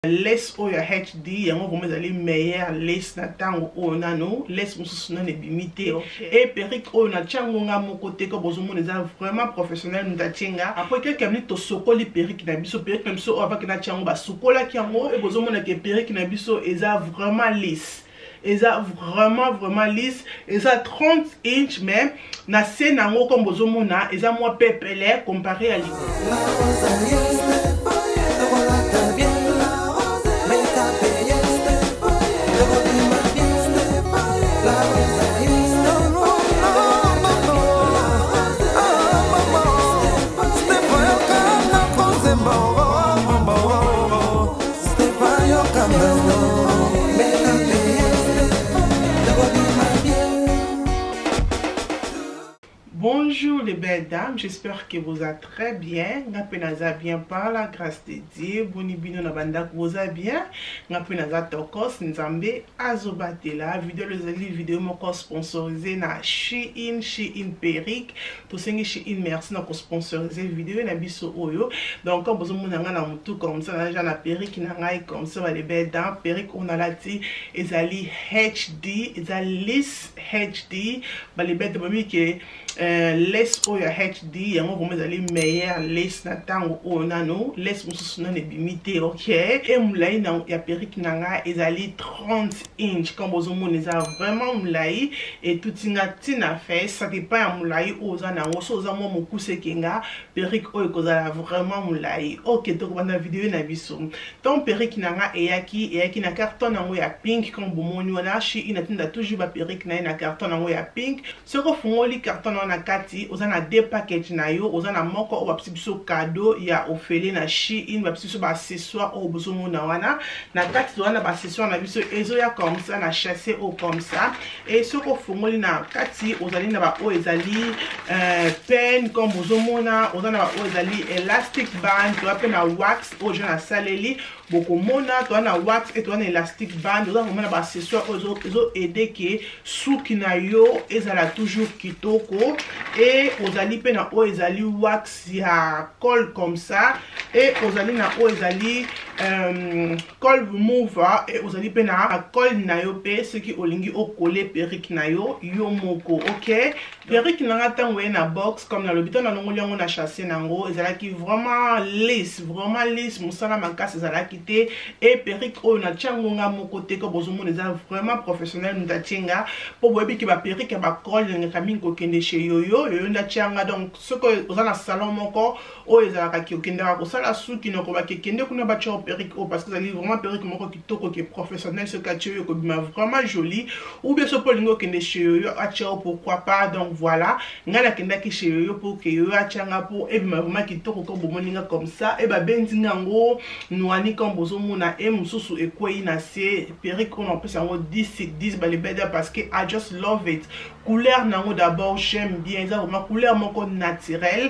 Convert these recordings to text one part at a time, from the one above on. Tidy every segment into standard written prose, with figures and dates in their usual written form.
Lace oyo ya HD yango vraiment ezali meilleure lace na ntango oyo, nano lace mosusu nano ebimi te. E perruque oyo natia yango nga moko te, ko bozomona eza vraiment professionnel moto atie nga. Après quelques minutes, tosokoli perruque na biso. Perruque na biso oyo avaki natia yango, basukolaki yango. E bozomona ke perruque na biso eza vraiment lisse, eza vraiment vraiment lisse. Eza 30 inch, mais na se nango, comme bozomona, eza mwa pepele comparé ya likolo. Bonjour les belles dames, j'espère que vous êtes très bien. Nga pe naza bien par la grâce de Dieu. Boni bino na bandako, boza bien? Nga pe naza tokos, Nzambe azobatela. Vidéo ezali vidéo moko sponsorisée na Shein, Shein perruque. Tosengi Shein merci na ko sponsoriser vidéo na biso oyo. Donc comme bozomona nga na mutu comme ça, na na perruque na ngai comme ça, les belles dames, perruque on a lati ezali HD, ezali lisse HD. Ba les belles dames ke lace oyo ya HD yango vraiment ezali meilleure lace na ntango oyo, nano lace mosusu nano ebimi te. Ok, e molai ya perruque na nga ezali 30 inch. Comme bozomona, eza vraiment molai, etuti nga ntina fesse. Ça dépend ya molai oyo oza nango. So oza mwa mokuse ekenga, perruque oyo ekozala vraiment molai. Ok, tokobanda video na biso. Ntango perruque na nga eyaki na carton yango ya pink, comme bomoni wana, Shein atinda toujours baperruque na ye na carton yango ya pink. Soki ofungoli carton wana, na kati oza na deux package na yo. Oza na moko oyo bapesi biso cadeau ya ofele na Shein, bapesi biso baaccessoire oyo bozomona wana na kati. Toza na baaccessoire na biso, ezoya comme ça na sachet oyo comme ça. E soki ofungoli na kati, ozali na baoyo ezali peigne, comme bozomona. Oza na baoyo ezali elastic band, toza mpe na wax oyo je nasaleli. Bokomona toza na wax e toza na elastic band. Oza komona baaccessoire oyo ezoaider ke suki na yo ezala toujours kitoko. E ozali mpe na oyo ezali wax ya colle comme ça, e ozali na oyo ezali colle remover, e ozali mpe na colle na yo mpe soki olingi ocoller perruque na yo yo moko. Ok, perruque na nga ntango ye na box, comme nalobi, ntango nalongoli yango na sachet nango, ezalaki vraiment lisse, vraiment lisse, mosala makasi ezalaki te. E perruque oyo natia yango nga moko te, ko bozomona eza vraiment professionnel moto atie nga, mpo boyebi ke baperruque ya bacolle elingaka mingi kokende chez Yoyo. Yoyo nde atia nga. Donc soki oza na salon moko oyo ezalaka ki okendaka kosala suki, nakobaki ekende kuna batia yo perruque oyo, parce que ezali vraiment perruque moko kitoko ke professionnel soki atie oyo, ekobima vraiment joli. Ou bien soki olingi okende chez Yoyo atia yo, pourquoi pas? Donc voilà, ngai nakendaki chez Yoyo pour ke Yoyo atia nga mpo ebima vraiment kitoko, ko bomoni nga comme ça. E babendi nga yango nwani, comme bozomona, e mosusu ekwei na se. Perruque oyo napesa yango 10 sur 10, balebeda, parce que I just love it. Couleur nango d'abord, j'aime bien, eza vraiment couleur moko naturelle.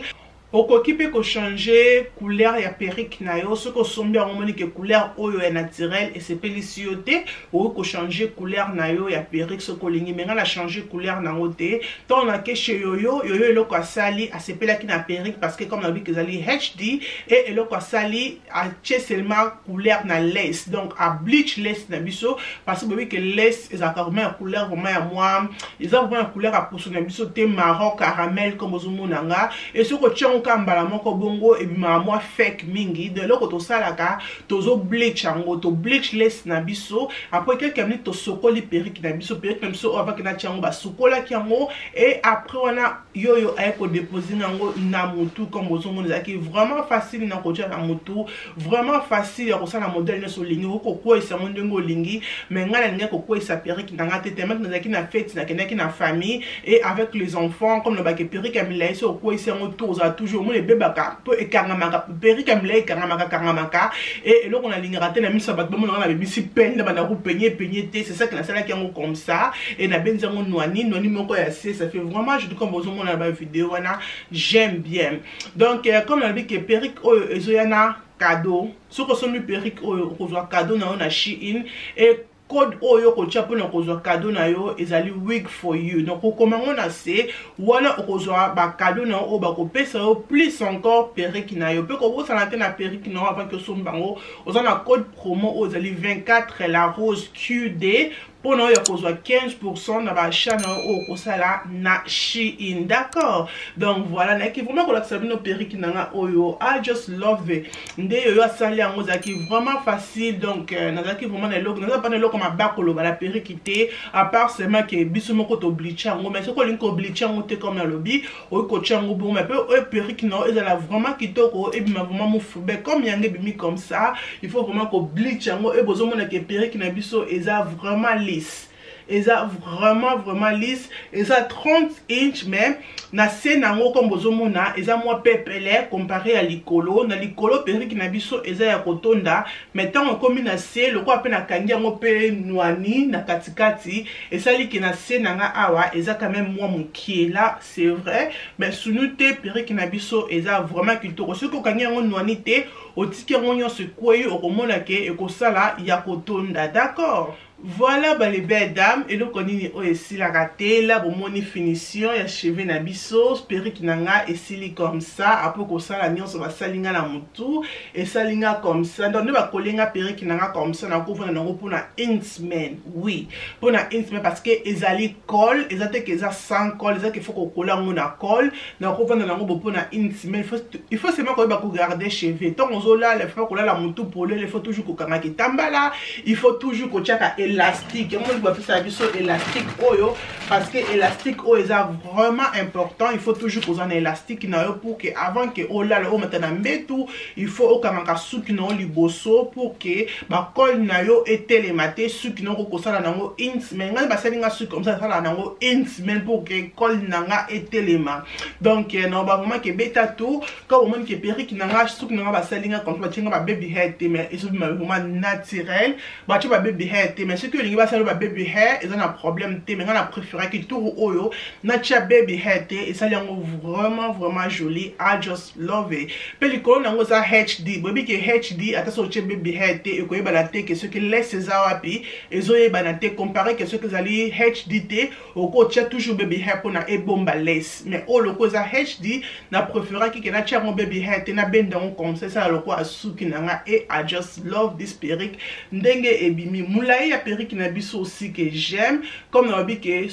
Okoki mpe kochanger couleur ya perruque na yo. Soki osombi yango, omoni ke couleur oyo ya naturel esepelisi yo te, okoki kochanger couleur na yo ya perruque soki olingi. Me ngai na changer couleur nango te. Ntango nake chez Yoyo, Yoyo eloko asali, asepelaki na perruque, parce que comme nalobi ke ezali HD. E eloko asali, atie seulement couleur na lace, donc ableach lace na biso, parce que boyebi ke lace ezalaka vraiment ya couleur vraiment ya mwa, eza vraiment ya couleur ya poso na biso te, marron caramel comme ozomona nga. E soki otia yango kaka mbala moko bongo, ebimaka mwa fake mingi. Donc eloko tosalaka, tozo bleach yango, to bleach lace na biso. Après quelques minutes, tosokoli perruque na biso. Perruque na biso oyo avaki natia yango, basukolaki yango. E après wana, Yoyo aye kodéposer yango na motu. Comme bozomona, ezalaki vraiment facile na kotia na motu, vraiment facile ya kosala modèle nyonso olingi. Okoki kokweyisa yango ndenge olingi, mais ngai nalingaki kokweyisa perruque na nga te, tellement nazalaki na fête, nakendaki na famille et avec les enfants. Comme nalobaki, perruque ya milai, so okweyisi yango to ozala toujours omona ebebaka mpo ekangamaka. Perruque ya milai ekangamaka kangamaka. E eloko nalingaka te na miso ya bato bamonaka nabebisi peigne na banda kopeigner peigner te. C'est ça que nasalaki yango comme ça e nabenzi yango nwani nwani moko ya se. Ça fait vraiment joli, comme bozomona na bavideo wana, j'aime bien. Donc comme nalobi ke perruque oyo ezoya na cadeau, soki osombi perruque oyo, okozwa cadeau na yo na Shein. E Code oyo okotia mpona kozwa cadeau na yo ezali wig for you. Donc okoma yango na se wana, okozwa bacadeau na yo oyo bakopesa yo, plus encore perruque na yo. Mpe kobosana te, na perruque na yo, avant que osomba yango, oza na code promo oyo ezali 24 la rose QD, mpona oyo ya kozwa 15% na baachat na yo oyo okosala na Shein, d'accord? Donc voilà, nayaki vraiment kolakisa bino perruque na nga oyo. I just love it. Nde oyo asali yango ezalaki vraiment facile. Donc nazalaki vraiment na eloko, naza mpa na eloko mabe koloba na perruque te, à part seulement que biso moko tobleach yango. Mais soki olingi kobleach yango te, comme nalobi, okoki kotia yango bongo. Mais mpe oyo perruque na yo ezala vraiment kitoko, ebima vraiment mofube comme yango ebimi comme ça, il faut vraiment kobleach yango. E bozomona que perruque na biso eza vraiment lisse, eza vraiment vraiment lisse. Eza 30 inch, mais na se nango, comme bozomona, eza mwa pepele comparé ya likolo. Na likolo, perruque na biso eza ya kotonda, mais ntango ekomi na se, lokola mpe nakangi yango mpe nwani na katikati, esali que na se na nga awa eza quand même mwa mokie là, c'est vrai. Mais sunu te, perruque na biso eza vraiment kitoko. Soki okangi yango nwani te, otiki yango nyonso ekwei, okomona que ekosala ya kotonda, d'accord? Voilà, bale belle dame, eloko nini oyo esilaka te. La bomoni finition ya cheveux na biso. Perruque na nga esili comme ça. Après kosala nyonso basali nga na motu, esali nga comme ça. Donc nde bakoli nga perruque na nga comme ça, nakovanda nango mpona une semaine. Oui, mpona une semaine, parce que ezali colle, eza te que eza sans colle, eza que faut kokola yango na colle. Nakovanda nango bo mpona une semaine. Il faut seulement koyeba kogarder cheveux. Ntango ozolala, il faut kolala motu polele, il faut toujours kokanga kitambala, il faut toujours kotiaka élastique. Yango bapesaka biso élastique oyo, parce que élastique oyo eza vraiment important. Il faut toujours kozala na élastique na yo pour que avant que olala, omata na mbetu, il faut okangaka suki na yo liboso pour que bacolle na yo etelema te. Suki na yo okosala nango une semaine. Ngai basali nga suki comme ça, nasalaka nango une semaine pour que colle na nga etelema. Donc na ba vraiment que beta tour. Quand omoni que perruque na nga, suki na nga basali nga comme ça, batie nga ba baby hair te, mais ezobima vraiment naturel. Batie ba baby hair te, mais soki olingi basala ba baby hair, eza na problème te. Mais nga na préféraki tour oyo natia baby hair te. Esali yango vraiment vraiment joli. I just love it. Mpe likolo na yango eza HD. Boyebi que HD, ata soki otie baby hair te, ekoyebana te que soki lace eza wapi, ezoyebana te, comparé que soki ezali HD te, okotia toujours baby hair mpona ebomba lace. Mais oyo loko eza HD, na préféraki que natia yango baby hair te, nabenda yango comme ça, esala lokola suki na nga. Et I just love this perruque, ndenge ebimi molai ya perruque na biso aussi que j'aime. Comme nalobi que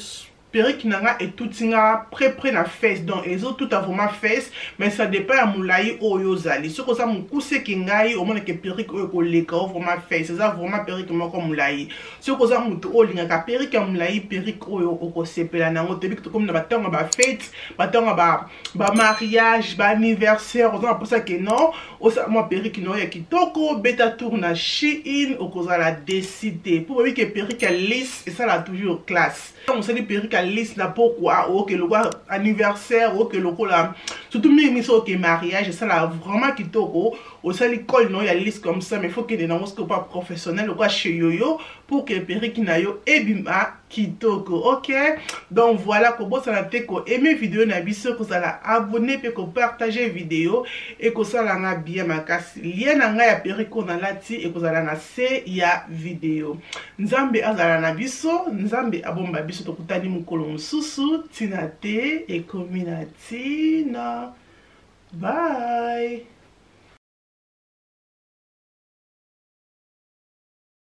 perruque na nga etuti nga près près na fesse, donc ezotuta vraiment fesse, mais ça dépend ya molai oyo ozali. Soki oza mokuse que ngai, omonake perruque oyo ekoleka o vraiment fesse. Eza vraiment perruque moko molai. Soki oza motu oyo olingaka perruque ya molai, perruque oyo okosepela nango. Toyebi tokomi na batango ya bafête, batango ya bamariage, baanniversaire, oza na mposa que non, osala mwa perruque na oyo ya kitoko, beta tour na Shein, okozala déçu te, mpo boyebi que perruque ya lisse esala toujours classe. Ntango osali perruque ya lisse na pokwa, oke lokola anniversaire, oke lokola surtout mingimingi soki oke mariage, esala vraiment kitoko. Osali colle na oyo ya lisse comme ça, mais faut kende nango soki opa professionnel lokola chez Yoyo pour que perruque na yo ebima kitoko, ok? Donc voilà, kobosana te koaime video na biso, kozala abonné mpe kopartage video, ekosala nga bien makasi. Lien na ngai ya perruque oyo nalati ekozala na se ya video. Nzambe azala na biso, Nzambe abomba biso. Tokutani mokolo mosusu. Ntina te ekomi na ntina. Bye.